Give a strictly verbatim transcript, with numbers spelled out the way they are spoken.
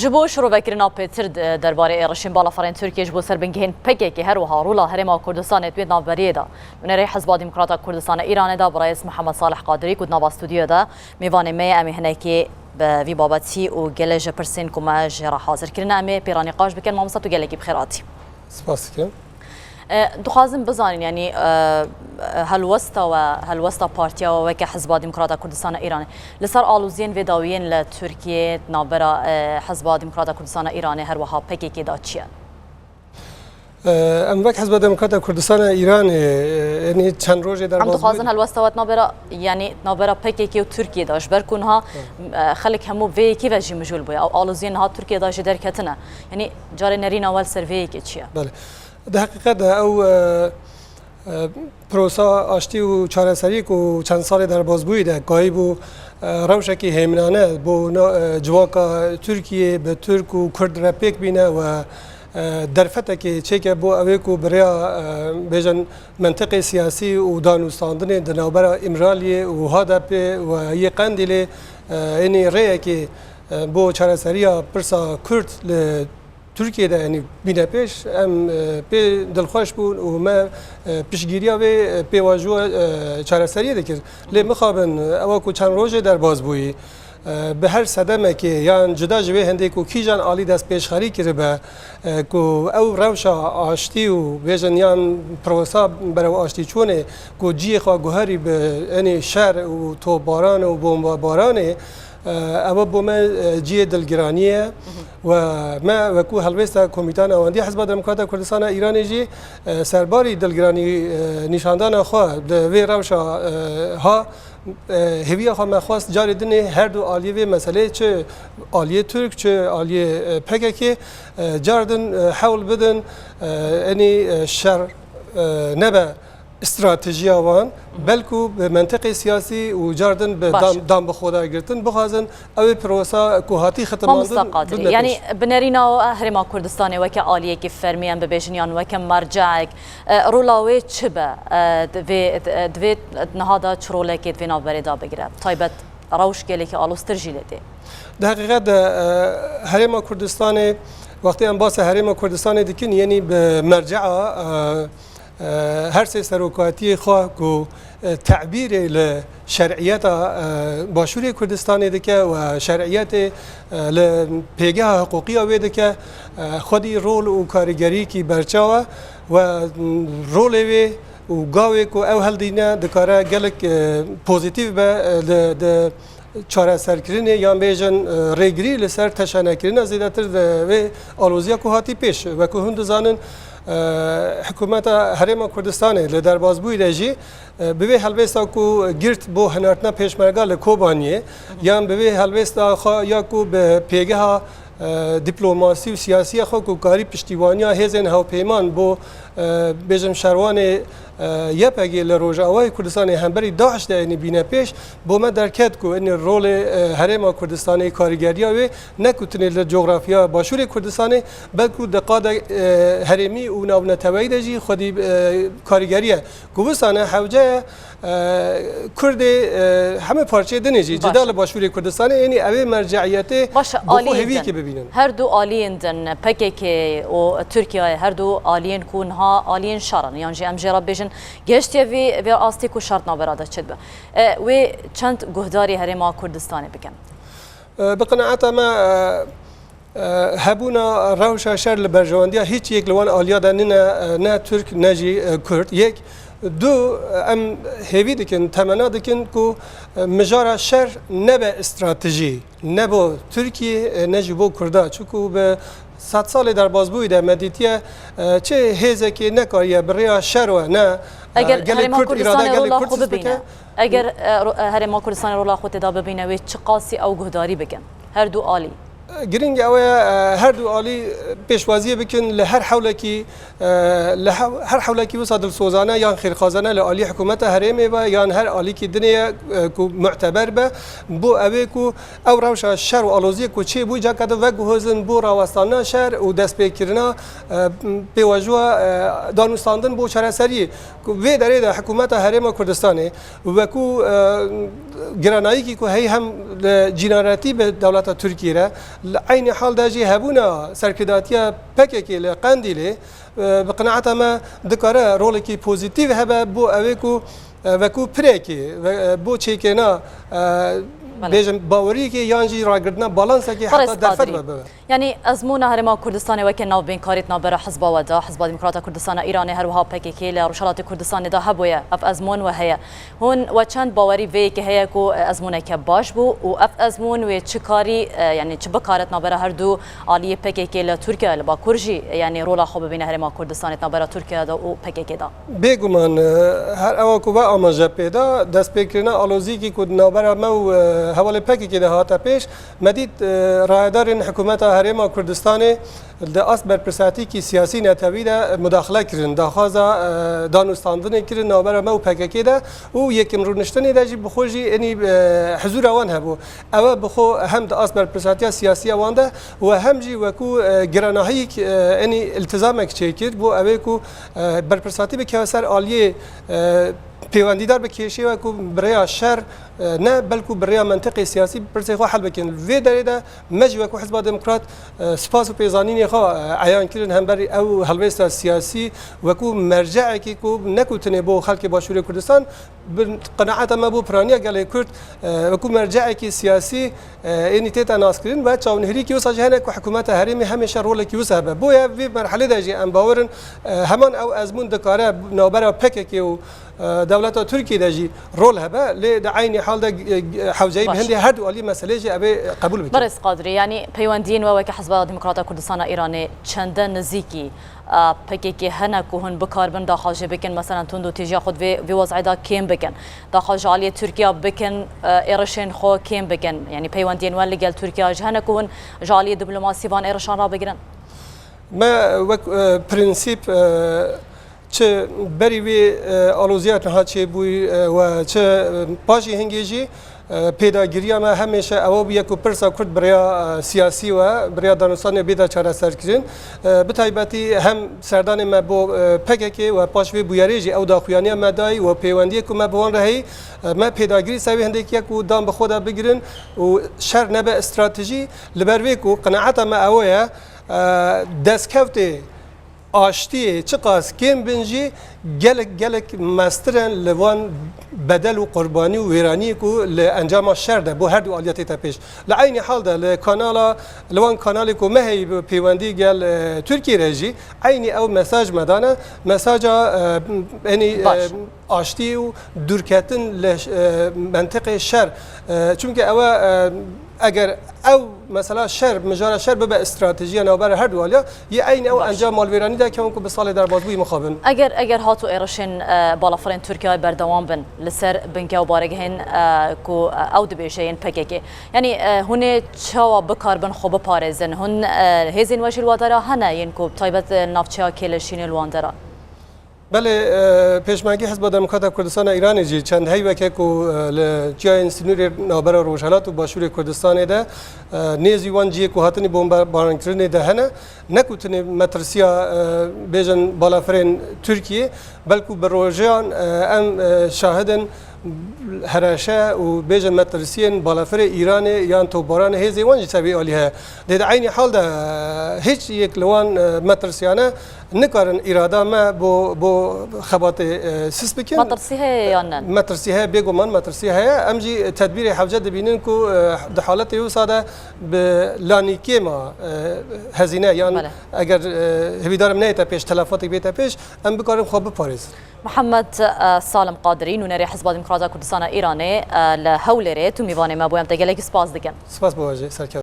Ji bo şirovekirina pêtir de-, derbarê êrişên balaferên Tirkiyê ji bo ser bingehên P K K, her wiha rola Herêma Kurdistanê di wê navberiyê de, nûnerê Hizba Demokrata Kurdistana Îranê de birêz Mihemed Salih Qadirî ku di nava stûdyoyê de mêvanê me ye, em ê hinekî bi vî babetî û gelek ji pirsên ku me jê re hazir kirine, em ê pê re nîqaş bikin. Mamosta, tu gelekî bi xêr hatî. Spas dikim. E, dixwazim bizanin, yanî, e, helwesta we, helwesta partiya we weke Hizba Demokrata Kurdistana Îranê li ser aloziyên vê dawiyên li Tirkiyê di navbera, e, Hizba Demokrata Kurdistana Îranê, her wiha P K K de çi ye? E, em wek Hizba Demokrata Kurdistana Îranê, e, yanî çend rojê Em derbas dixwazin bûn. Helwesta we di navbera, yanî di navbera P K K û Tirkiyê de, ji ber ku niha, e, xelk hemû vê yekê ve jî mijûl bûye. Ew aloziyên niha Tirkiyê de jî derketine. Yanî carê nerîna we li ser vê yekê çi ye? Belê. Di heqîqet de ew, e, e, prosa aştî û çareserî ku çend salê derbas bûyî de kayî bû, e, rewşekî hêminane bo na-, e, civaka Tirkiyê bi Tirk û Kurd re pêk bîne we, e, derfetekê çêke bo ew ê ku bi rêya, e, bêjin mentiqê siyasî û danûstandinê di navbera Îmraliyê û H D P we yê Qendîlê, e, ênî rêyekê, e, bo çareseriya pirsa Kurd li Tirkiyê de, yanî bîne pêş, em, e, pê dilxweş bûn û me, e, piştgiriya vê, e, pêvajoya, e, çareseriyê dikir. Lê mixabin, e, ewa ku çend rojê derbas bûyî, e, bi her sedemekê yan cuda ji vê hindê ku kîjan alî destpêşxerî kiribe, e, ku ew rewşa aştî û bêjin yan prosa berew aştî çûnê ku cihê xwe guherî bi, yanî şer û topbaran û bombabaranê, E, ev bo me, e, cihê dilgiraniyê ye. We, me wekû helwêsta Komîta Navendî Hizba Demokrata Kurdistana Îranê jî, e, serbarî dilgiranî, e, nîşandana xwe di vê rewşa, e, ha, e, hêviya xwe me xwest carê dinê her du aliyê vê meseleyê, çi aliyê Tirk, çi aliyê, e, P K K, e, car din, e, hewl bidin, e, enî, e, şer, e, nebe stratejiya wan, belku bi mentiqê siyasî û cardin bi Baş. dam, dam bi xwe de girtin, bixwazin ew ê prosa ku hatî xitimandin Mamosta Qadirî, bidine yanî pêş. Bi nerîna we Herêma Kurdistanê weke aliyekî fermî em bibêjin yan weke merceek, e, rola wê çi be? E, di vê, di, di vê niha de çi rolekê di vê navberê de bigire? Taybet rewş gelekî aloztir jî lê tê. Di heqîqet de, e, Herêma Kurdistanê, wextê em basa Herêma Kurdistanê dikin, yenî bi mercea, e, e, her sê serokatiyê xwe ku, e, tebîrê li şer'iyeta, e, Başûrê Kurdistanê dike û şer'iyetê, e, li pêgeha hiqûqiya wê dike, e, xwedî rol û karîgeriyekî berçaw e û, m, rolê wê û gavê ku ew hildîne dikare gelek, e, pozîtîf be, e, li, di çareserkirinê yan bêjin, e, rêgirî li ser teşenekirina zêdetir di vê aloziya ku hatî pêş. Wekû hûn dizanin, e, hikûmeta Herêma Kurdistanê li derbasbûyî de jî, e, bi vê helwêsta ku girt bo hinartina pêşmerga li Kobaniyê, yan bi vê helwêsta xwe ya ku bi pêgeha, e, dîplomasî û siyasiya xwe ku karî piştîwaniya hêzên hevpeyman bo, e, bêjin şerwanê, e, Y P G li Rojavayê Kurdistanê hemberî DAIŞ de enî bîne pêş, bo me derket ku enî rolê, e, Herêma Kurdistanê, karîgeriya wê ne ku tenê li cografya Başûrê Kurdistanê, belku di qada, e, herêmî û navneteweyî de jî xwedî, e, karîgeriye. Ku wisa ne hewce ye, e, Kurdê, e, hemî parçeyê dinê jî, Baş. cida li Başûrê Kurdistanê, enî ew ê merceiyetê Baş, bo xwe aliyên hêviyekê din. bibînin. Her du aliyên din, P K K û Tirkiye, her du aliyên ku niha aliyên şer in, yan jî em jê re bêjin, gehiştiye vê, vê astê ku şer di navbera de çêdibe. E, wê çend guhdarî Herêma Kurdistanê bikin? E, bi qenaeta me, e, e, hebûna rewşa şer li berjewendiya hîç yek li wan aliya de nîne, e, ne Tirk ne jî, e, Kurd. Yek, du, e, em hêvî dikin, temena dikin ku, e, mijara şer nebe stratejî, ne bo Tirkiyê, e, ne jî bo Kurda. Çunku bi sed salê derbasbûyî de me dîtiye, e, çi hêzekê nekariye bi rêya şer we ne, e, Eger gelê Herêma Kurd îrade Kurdistanê gelê rola Kurd xwe sist bibîne, bike. eger, e, ro-, e, Herêma Kurdistanê rola xwe tê de bibîne, wê çiqasî ew guhdarî bikin? Her du alî. Girîng ew e, e, her du alî pêşwaziyê bikin li her hewlekî, e, li hew-, her hewlekî wisa dilsozane yan xêrxwazane li alî hikûmeta herêmê be yan her alîkî dinê ye, e, ku muteber be, bo ew ê ku ew rewşa şer û aloziyê ku çêbû, caka din veguhozin bo rawestandina şer û destpêkirina, e, pêvajoya, e, danûstandin bo çareseriyê. Ku vê derê de hikûmeta Herêma Kurdistanê wekû, e, giranayîkî ku heyî hem li cînaretî bi dewleta Tirkiyê re, Li eynî hal de jî hebûna serkirdatiya P K K li Qendîlê, e, bi qenaeta me dikare rolekî pozîtîf hebe bo ewê ku, e, wekû pirekê, ve, e, bo çêkirina, e, Belê. bêjin baweriyekê yan jî ragirtina balansekê Belê, heta derfet Qadrî. ve bibe. Yanî ezmûna Herêma Kurdistanê weke navbênkarî di navbera hizba we de, Hizba Demokrata Kurdistana Îranê, her wiha P K K li Rojhelatê Kurdistanê de hebûye. Ev ezmûn we heye. Hûn we çend bawerî vê yekê heye ku, e, ezmûneke baş bû û ev ezmûn wê çi karî, e, yanî çi bikaret navbera her du aliyê P K K li Tirkiye, li Bakur jî, e, yanî rola xwe bibîne Herêma Kurdistanê navbera Tirkiye de û P K K de? Bêguman, e, her ewa ku ve amaje pê da, destpêkirina alozîkî ku di navbera me û, e, hevalê P K K de hate pêş, me dît, e, rayedarên hikûmeta Herêma Kurdistanê di ast berpirsatîkî siyasî netewî de mudaxile kirin, daxwaza, e, danûstandinê kirin navbera me û P K K de û yekim rûniştinê de jî bi xwe jî enî, e, hizûra wan hebû. Ew e bi xwe hem di ast berpirsatiya siyasiya wan de û hem jî wekû, e, giranahiyek, e, enî iltizamek çêkir bo ewê ku, e, berpirsatî bikeve ser aliyê, e, pêwendîdar bi kêşê we ku bi rêya şer, e, ne, belkû bi rêya mentiqê siyasî pirsê xwe hel bikin. Li vê derê de me jî wekû Hizba Demokrat, e, spas û pêzanînê xwe, e, eyan kirin hemberî ew helwêsta siyasî wekû merceekî ku ne ku tenê bo xelkê Başûrê Kurdistan, bi qenaeta me bo piraniya gelê Kurd, e, wekû merceekî siyasî, e, ênî tête naskirin ve çawnihêrîkî wisa jî hene ku hikûmeta herêmê hemêşe rolekî wisa hebe. Boye vê merhelê de jî em bawer in, e, heman ew ezmûn dikare navbera P K K û, e, dewleta Tirkiyê de jî rol hebe, lê di eynî hal de, e, e, hewceyî bi Baş. hindê her du alî meselê jî ev ê qebûl bikin. Berêz Qadrî, yanî peywendiyên we weke Hizba Demokrata Kurdistana Îranê çende nizîkî, e, P K K hene ku hûn bikarbin daxwaz jê bikin, meselen tund û tîjiya xwe di vê, vê wez'ê de kêm bikin? Daxwaz ji aliyê Tirkiye bikin, e, êrişên xwe kêm bikin? Yanî peywendiyên we li gel Tirkiye jî hene ku hûn ji aliyê diplomasî van êrişan rabigirin? Me wek, e, prensîp, e, çi berî vê, e, aloziya niha çêbûyî, e, we çi, e, paşî hingê jî, e, pêdagiriya me hemêşe ew bûye ku pirsa Kurd bi rêya, e, siyasî we, bi rêya danûstanê bête çareserkirin. E, bi taybetî hem serdanê me bo, e, P K K we paş vê bûyerê jî ew daxuyaniya me dayî we peywendiyê ku me bi wan re heyî, e, me pêdagirî ser vê hindekî ye ku dan bi xwe de bigirin û şer nebe stratejî. Li ber vê ku qenaeta me ew ye, e, destkevtê aştiyê çiqas kêm bin jî gelek, gelek mestir in li van bedel û qurbanî û wêraniyê ku li encama şer de bo her du aliya tête pêş. Li eynî hal de li kanala, li wan kanalê ku me heyî bi peywendî gel, e, Tirkiyê re jî eynî ew mesaj me dane. Mesaja, e, enî, Baş. e, aştî û dûrketin li, e, mentiqê şer. E, çimkî ew e, eger ew mesela şer, mijara şer bibe stratejiya navbera her du aliya, yê eynî ew Baş. encam malwêranî de kewin ku bi salê derbazbûyî mixabin. Eger, eger hat û êrişên, e, balafirên Tirkiyeyê berdewam bin li ser binke û baregehên, e, ku, e, ew dibêje yên P K K, yanî, e, hûn ê çawa bikarbin xwe biparêzin? Hûn, e, hêzên we jî li wa dera hene yên ku bi taybet, e, navçeya Kêleşînê li wan dera? Belê, e, Pêşmergê Hizba Demokrata Kurdistana Îranê jî çend heyveke ku, e, li ciyayên sînorê navbera Rojhelat û Başûrê Kurdistanê de, e, nêzî wan cihê ku hatinî bombebarankirinê de hene, ne ku tenê metirsiya, e, bêjin balafirên Tirkiyê, belkû bi rojan, e, em, e, şahidin hereşe û bêjin metirsiyên balafirê Îranê yan topbaranê hêzê wan jî ser vê alî heye. Dê di eynî hal de, e, hiç yek li wan, e, metirsiyane nikarin îrada me bo, bo xebatê, e, sist bikin. Metirsî heye yan ne? Metirsî heye, bêguman metirsî heye. Em jî tedbîrê hewce dibînin ku, e, di haletê wisa de bi lanîkêma, e, hezîne yan Belê. eger, e, hêvîdarim neyête pêş, telefatek bête pêş, em bikarin xwe biparêzin. Mihemed, e, Salim Qadirî, nûnerê Hizba Demokrata Kurdistana Îranê, e, li Hewlêrê, tu mîvanê me bû, em te gelekî spas dikin. Spas bo we jî, serkewt.